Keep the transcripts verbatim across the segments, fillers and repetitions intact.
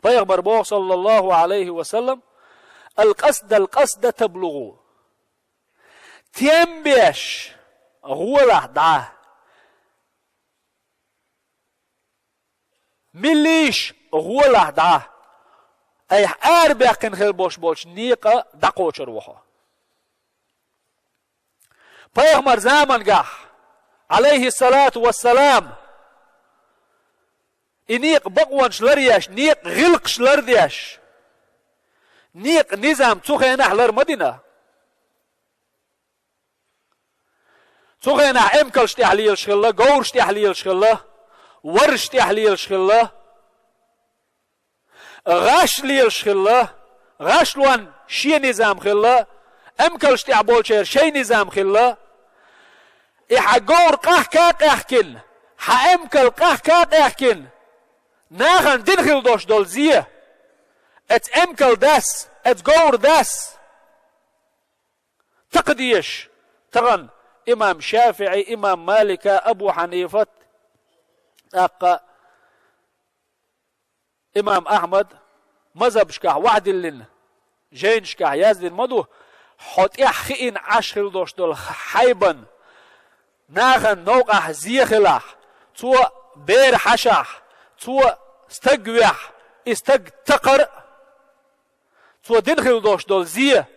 Пайхамар боху, саллаллаху Ӏалайхи ва саллам: «Ал-къасда, ал-къасда таблугъу». Тем беш, гӀолахь дӀа. Милийш, гӀолахь дӀа. Айхьа арабаьккхина хила болуш болчу некъа дӀакхочур ву хьо. Пайхамар замангахь, Ӏалайхиссалату вассалам, и некъа бакъонаш ларъеш, некъа гӀиллакхаш лардеш, некъа низам цу хенахь лар ма дина. Цу хенахь эмкалш тӀехь лелаш хилла, говраш тӀехь лелаш хилла, варраш тӀехь лелаш хилла, гӀаш лелаш хилла, гӀашлонна шен низам хилла, эмкалш тӀехь болчеран шайн низам хилла. И хьан говр къахка а къаьхкина, хьан эмкал къахка а къаьхкина, нахана дина хила долуш долу зе, эца эмкал дас, эца говр дас. Такха дезаш, тахана имам ШафиӀи, имам Малика, Абу Хьанифат, тӀаккха имам Ахьмад мазхабашкахь вахдиллина, жайнашкахь яздина ма ду, хьо тӀехь хиъна Ӏаш хила долуш долу хьайбан нахана новкъахь зе хилахь, цо бер хьашахь, цо стаг вехь, и стаг такхар а, цо дина хила долуш долу зе,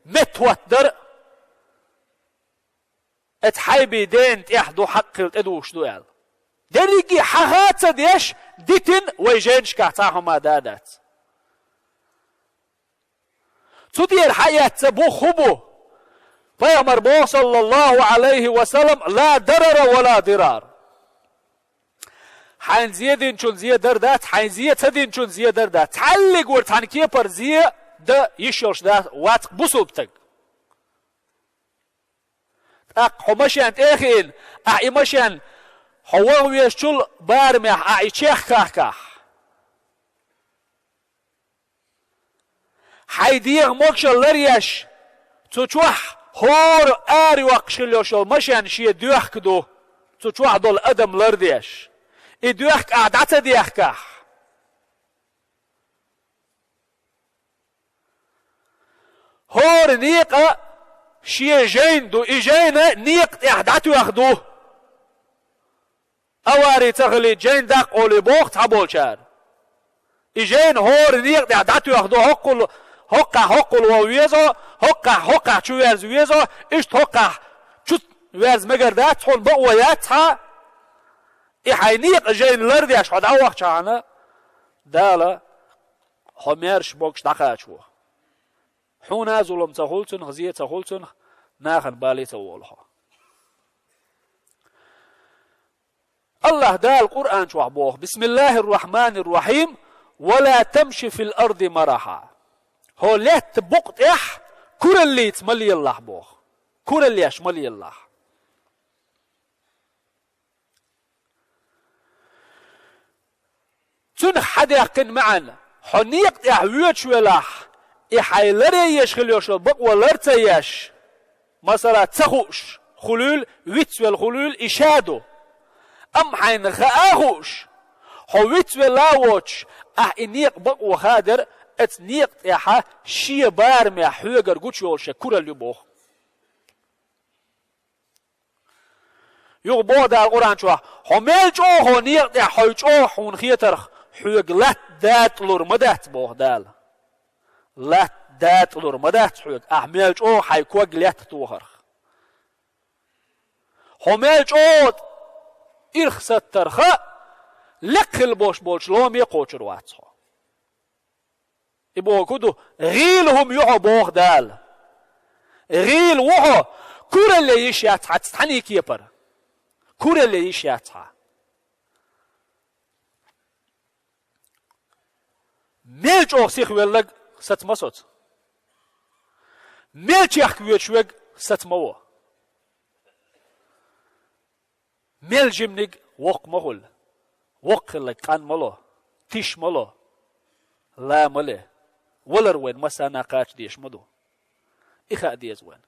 меттахӀоттадар а, эца хьайбий дена тӀехь ду хьакъ хила тӀедугӀуш ду аьлла. Дерриге хьаха а ца деш, дитина вай жайнашкахь цхьа хӀума да дац. Цу тӀера хьаэцна бу хӀун бу? Пайхамар боху, саллаллаху Ӏалайхи ва саллам: «Ла дарара ва ла дирар». Хьайна зе динчун зе дар дац, хьайна зе ца динчун зе дар дац. Цхьаллиг вара цхьана кепара зе дан йиш йолуш дац, вац бусулба стаг. ТӀаккха хьо машен тӀе а хиъна, ахь и машен хьо ваха везачул барамехь ахь и чехка хахкахь, хьайн дегӀан могушалла ларъеш, цу чохь хӀора ара йоккхуш хила йолуш йолу машен шен доьхка ду, цу чохь долу адам лардеш. И доьхка ахь дӀа ца дехкахь, хӀора некъа шен жайна ду, и жайна некъа тӀехь дӀатоьхна ду. Авари ца хилийта жайна даккха олий боху цхьаболчара. И жайна хӀора некъа тӀехь дӀатоьхна ду, хӀоккхул-, хӀоккхахь хӀоккхул ван везо, хӀоккхахь хӀоккхахь чу верза везо, иштта хӀоккхахь чу верза мегар дац, хьуна бакъо яц хьан. И хьайн некъа жайна лардеш хьо дӀавахчахьана, Дала хьо маьрша богуш дӀакхачаво. Хьуна а зулам ца хуьлу цунах, зе ца хуьлу цунах, нахана бале ца волу хьо. АллахӀ Дала Къуръан чохь боху: «Бисмиллахир Рахманир Рахим, ва ла тамши фил арди мараха». ХӀо лаьтта букъа тӀехь кураллица ма лелалахь боху. Кураллеш ма лелалахь. Цунах хьадаьккхина маьӀна, хьо некъа тӀехь воьдуш велахь, и хьайн ларъеш хила йолуш йолу бакъо лар ца еш, масала, ца хууш хуьлийла, вицвелла хуьлийла, и ша ду. Амма хьайна хаа а хууш, хьо вицвелла а воцуш, ахь и некъа бакъо хадара, эца некъа тӀехьа шен барамехь хьоьгара гучу йолуш куралла ю боху. Юха боху Дала Къуръан чохь: «Хьо мел чӀогӀа хьо некъа тӀехь хьо чӀогӀа хьуна хетарх, хьоьга латта датӀалур ма дац», — боху Дала. Латта датӀалур ма дац хьоьга, ахь мел чӀогӀа хьайн ког лаьтта тохарх. Хьо мел чӀогӀа ирх саттарха, лекха хила бош болчу ломе кхочур вац хьо. И боху ду, гӀийла хӀума ю хьо, боху Дала. ГӀийла ву хьо, куралле йиш яц хьан цхьаний кепара. Куралле йиш яц хьан. Мел чӀогӀа сихвеллаг саца ма соцу. Мел чехка воьдуш верг саца ма во. Мел жиманиг воккха ма хуьлу, воккха хилларг къан ма ло, тиша ма ло, ла ма ле. Валар вайн массарна кхача дезаш ма ду. И хаа деза вайн.